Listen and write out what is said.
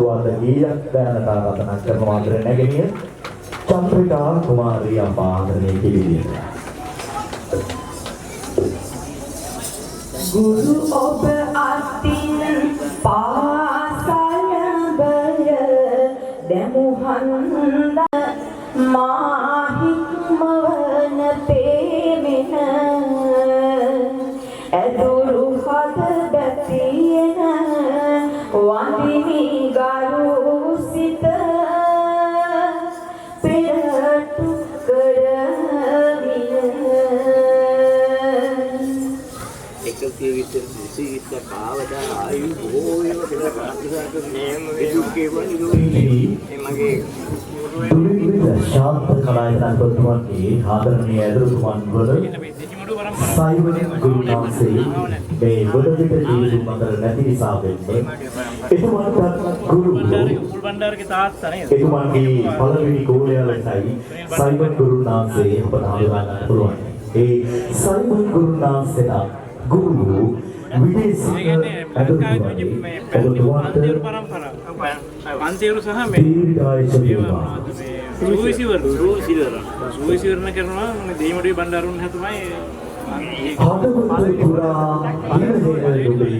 ආශිර්වාද ගීයක් ගායනට ආරාධනා කරනවා ආදරණීය නැගණිය චන්ද්‍රිකා කුමාරී අප ආදරණීය කිරිලියට. ගුරු ඔබ අතින් පාසල බය දැමුහන්ද මා හික්මවන පේමෙන ඇදුරු හද බැතියෙන වඳිමි ගරු සිත පෙරටු කරමින. 120, 220 කාවදා ආයු බොහෝ වේවා කියලා ප්‍රාර්ථනා කරනවා. ඒ දුක් වේවා මගේ දුරිවිද ශාන්ත කලායතන ඔබතුමන්ගේ ආදරණීය ඇදුරුතුමන් වන සයිමන් ගුරුනාන්සේ මේ ගොඩබිට ජීවිතුන් අතර නැති නිසා වෙන්න එතුමන්ටත් ගුරු උපුල් බණ්ඩාරගේ තාත්තා නේද? එතුමන්ගේ පළවෙනි ගෝලයා ලෙසයි සයිමන් ගුරුනාන්සේ අපට හඳුනා ගන්න පුළුවන්. ඒ සයිමන් ගුරුනාන්සේට ගුරු විජේසිංහ ඇදුරුතුමනි, ඔබතුමාට පන්තිවරු පරම්පරාව. පන්තිවරු සහ මේ දීර්ඝායුෂ වේවා. සූවිසිවරණ. සූසිවරණ. සූවිසිවරණ කරනවා මේ දෙහිමඩුවේ බණ්ඩාරුන් තමයි. හදවත පුරා දිනහෙන නුඹේ